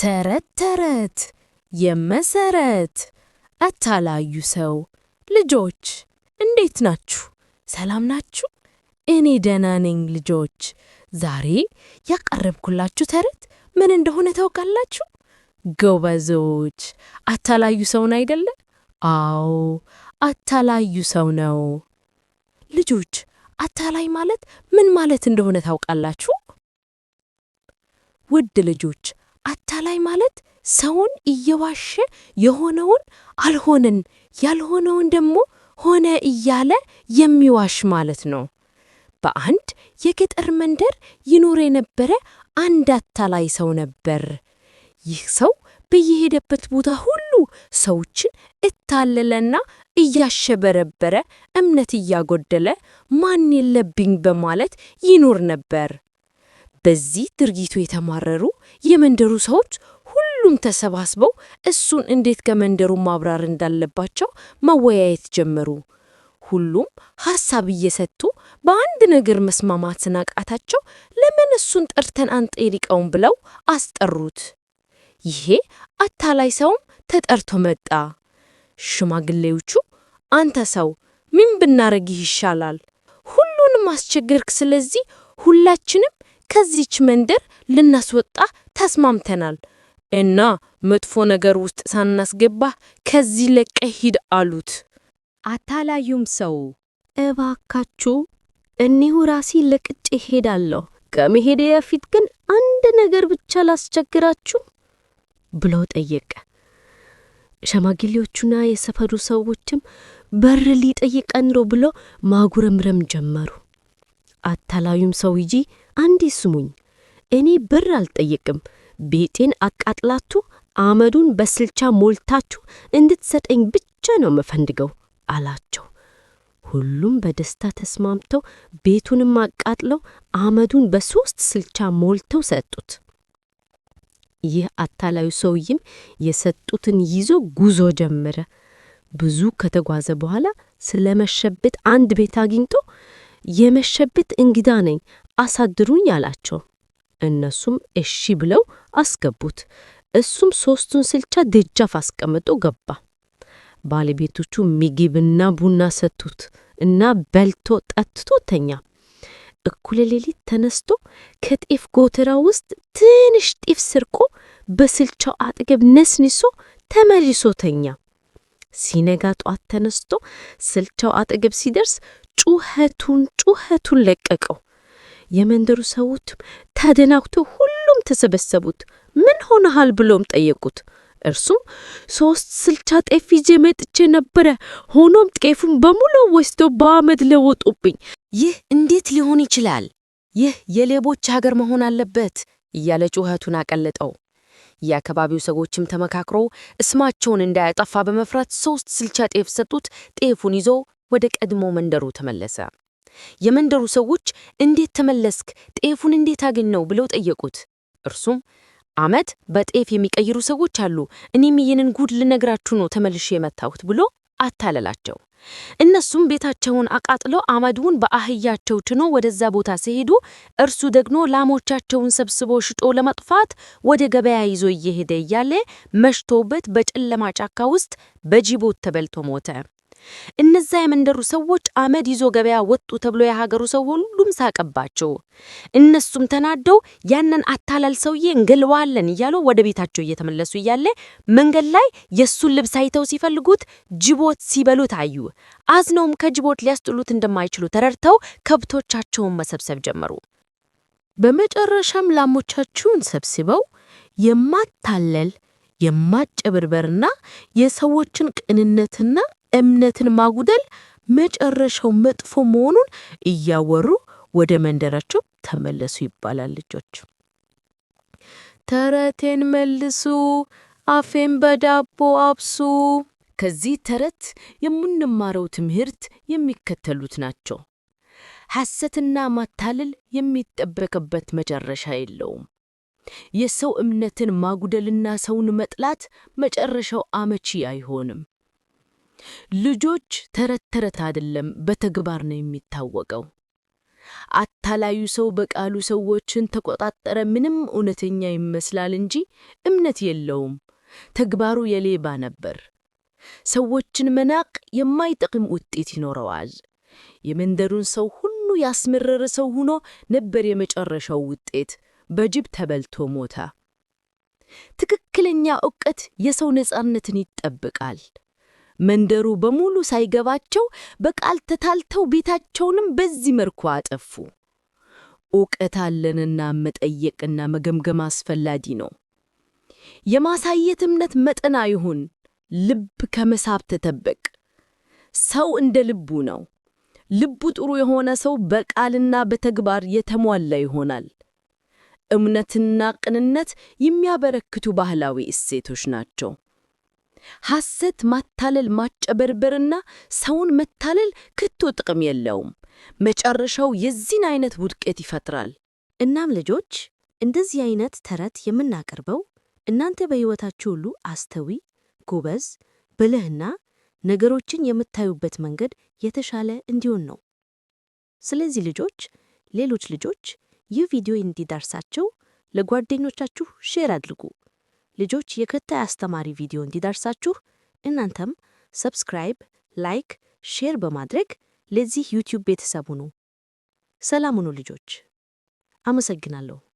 ተረት ተረት የመሰረት አታላዩ ሰው። ልጆች፣ እንዴት ናችሁ? ሰላም ናችሁ? እኔ ደህና ነኝ ልጆች። ዛሬ ያቀረብኩላችሁ ተረት ምን እንደሆነ ታውቃላችሁ? ጎበዞች! አታላዩ ሰውን አይደለ? አዎ፣ አታላዩ ሰው ነው። ልጆች፣ አታላይ ማለት ምን ማለት እንደሆነ ታውቃላችሁ? ውድ ልጆች፣ አታላይ ማለት ሰውን እየዋሸ የሆነውን አልሆነን፣ ያልሆነውን ደግሞ ሆነ እያለ የሚዋሽ ማለት ነው። በአንድ የገጠር መንደር ይኖር የነበረ አንድ አታላይ ሰው ነበር። ይህ ሰው በየሄደበት ቦታ ሁሉ ሰዎችን እታለለና እያሸበረበረ፣ እምነት እያጎደለ፣ ማን የለብኝ በማለት ይኖር ነበር። በዚህ ድርጊቱ የተማረሩ የመንደሩ ሰዎች ሁሉም ተሰባስበው እሱን እንዴት ከመንደሩ ማብራር እንዳለባቸው መወያየት ጀመሩ። ሁሉም ሐሳብ እየሰጡ በአንድ ነገር መስማማት ስናቃታቸው ለምን እሱን ጠርተን አንጠይቀውም ብለው አስጠሩት። ይሄ አታላይ ሰውም ተጠርቶ መጣ። ሽማግሌዎቹ አንተ ሰው፣ ምን ብናረግህ ይሻላል? ሁሉንም አስቸገርክ። ስለዚህ ሁላችንም ከዚች መንደር ልናስወጣ ተስማምተናል እና መጥፎ ነገር ውስጥ ሳናስገባህ ከዚህ ለቀህ ሂድ አሉት። አታላዩም ሰው እባካችሁ፣ እኔሁ ራሴ ለቅጬ እሄዳለሁ። ከመሄዴ በፊት ግን አንድ ነገር ብቻ ላስቸግራችሁ ብሎ ጠየቀ። ሸማግሌዎቹና የሰፈሩ ሰዎችም በር ሊጠይቀን ነው ብሎ ማጉረምረም ጀመሩ። አታላዩም ሰውዬ አንዴ ስሙኝ፣ እኔ ብር አልጠይቅም። ቤቴን አቃጥላችሁ አመዱን በስልቻ ሞልታችሁ እንድትሰጠኝ ብቻ ነው የምፈልገው አላቸው። ሁሉም በደስታ ተስማምተው ቤቱንም አቃጥለው አመዱን በ3 ስልቻ ሞልተው ሰጡት። ይህ አታላዩ ሰውዬም የሰጡትን ይዞ ጉዞ ጀመረ። ብዙ ከተጓዘ በኋላ ስለመሸበት አንድ ቤት አግኝቶ የመሸበት እንግዳ ነኝ፣ አሳድሩኝ አላቸው። እነሱም እሺ ብለው አስገቡት። እሱም 3ቱን ስልቻ ደጃፍ አስቀምጦ ገባ። ባለቤቶቹ ምግብና ቡና ሰጡት እና በልቶ ጠጥቶ ተኛ። እኩለ ሌሊት ተነስቶ ከጤፍ ጎተራ ውስጥ ትንሽ ጤፍ ሰርቆ በስልቻው አጠገብ ነስንሶ ተመልሶ ተኛ። ሲነጋ ጧት ተነስቶ ስልቻው አጠገብ ሲደርስ ጩኸቱን ጩኸቱን ለቀቀው። የመንደሩ ሰዎችም ተደናግቶ ሁሉም ተሰበሰቡት። ምን ሆነሃል ብሎም ጠየቁት። እርሱም 3 ስልቻ ጤፍ ይዤ መጥቼ ነበረ፣ ሆኖም ጤፉን በሙሉ ወስደው በአመድ ለወጡብኝ። ይህ እንዴት ሊሆን ይችላል? ይህ የሌቦች ሀገር መሆን አለበት እያለ ጩኸቱን አቀለጠው። የአካባቢው ሰዎችም ተመካክሮ እስማቸውን እንዳያጠፋ በመፍራት 3 ስልቻ ጤፍ ሰጡት። ጤፉን ይዞ ወደ ቀድሞ መንደሩ ተመለሰ። የመንደሩ ሰዎች እንዴት ተመለስክ? ጤፉን እንዴት አገኘው? ብለው ጠየቁት። እርሱም አመድ በጤፍ የሚቀይሩ ሰዎች አሉ፣ እኔም ይህንን ጉድ ልነግራችሁ ነው ተመልሼ የመጣሁት ብሎ አታለላቸው። እነሱም ቤታቸውን አቃጥለው አመዱን በአህያቸው ጭኖ ወደዛ ቦታ ሲሄዱ እርሱ ደግሞ ላሞቻቸውን ሰብስቦ ሽጦ ለመጥፋት ወደ ገበያ ይዞ እየሄደ እያለ መሽቶበት በጨለማ ጫካ ውስጥ በጅቦች ተበልቶ ሞተ። እነዛ የመንደሩ ሰዎች አመድ ይዞ ገበያ ወጡ ተብሎ የሀገሩ ሰው ሁሉም ሳቀባቸው። እነሱም ተናደው ያንን አታላል ሰውዬ እንገለዋለን እያሉ ወደ ቤታቸው እየተመለሱ እያለ መንገድ ላይ የሱን ልብስ አይተው ሲፈልጉት ጅቦች ሲበሉት አዩ። አዝነውም ከጅቦች ሊያስጥሉት እንደማይችሉ ተረድተው ከብቶቻቸውን መሰብሰብ ጀመሩ። በመጨረሻም ላሞቻቸውን ሰብስበው የማታለል፣ የማጨበርበርና የሰዎችን ቅንነትና እምነትን ማጉደል መጨረሻው መጥፎ መሆኑን እያወሩ ወደ መንደራቸው ተመለሱ ይባላል። ልጆች፣ ተረቴን መልሱ፣ አፌን በዳቦ አብሱ። ከዚህ ተረት የምንማረው ትምህርት የሚከተሉት ናቸው። ሐሰትና ማታለል የሚጠበቅበት መጨረሻ የለውም። የሰው እምነትን ማጉደልና ሰውን መጥላት መጨረሻው አመቺ አይሆንም። ልጆች፣ ተረት ተረት አይደለም፣ በተግባር ነው የሚታወቀው። አታላዩ ሰው በቃሉ ሰዎችን ተቆጣጠረ። ምንም እውነተኛ ይመስላል እንጂ እምነት የለውም። ተግባሩ የሌባ ነበር። ሰዎችን መናቅ የማይጠቅም ውጤት ይኖረዋል። የመንደሩን ሰው ሁሉ ያስመረረ ሰው ሆኖ ነበር የመጨረሻው ውጤት። በጅብ ተበልቶ ሞተ። ትክክለኛ ዕውቀት የሰው ነፃነትን ይጠብቃል። መንደሩ በሙሉ ሳይገባቸው በቃል ተታልተው ቤታቸውንም በዚህ መልኩ አጠፉ። ዕውቀት አለንና መጠየቅና መገምገም አስፈላጊ ነው። የማሳየት እምነት መጠን አይሁን፣ ልብ ከመሳብ ተጠበቅ። ሰው እንደ ልቡ ነው። ልቡ ጥሩ የሆነ ሰው በቃልና በተግባር የተሟላ ይሆናል። እምነትና ቅንነት የሚያበረክቱ ባህላዊ እሴቶች ናቸው። ሐሰት፣ ማታለል፣ ማጨበርበርና ሰውን መታለል ከቶ ጥቅም የለውም። መጨረሻው የዚህን አይነት ውድቀት ይፈጥራል። እናም ልጆች፣ እንደዚህ አይነት ተረት የምናቀርበው እናንተ በሕይወታችሁ ሁሉ አስተዊ፣ ጎበዝ፣ ብልህና ነገሮችን የምታዩበት መንገድ የተሻለ እንዲሆን ነው። ስለዚህ ልጆች፣ ሌሎች ልጆች ይህ ቪዲዮ እንዲደርሳቸው ለጓደኞቻችሁ share አድርጉ። ልጆች፣ የቀጣይ አስተማሪ ቪዲዮ እንዲደርሳችሁ እናንተም subscribe፣ like፣ share በማድረግ ለዚህ YouTube ቤተሰብ ሁኑ። ሰላም ሁኑ ልጆች። አመሰግናለሁ።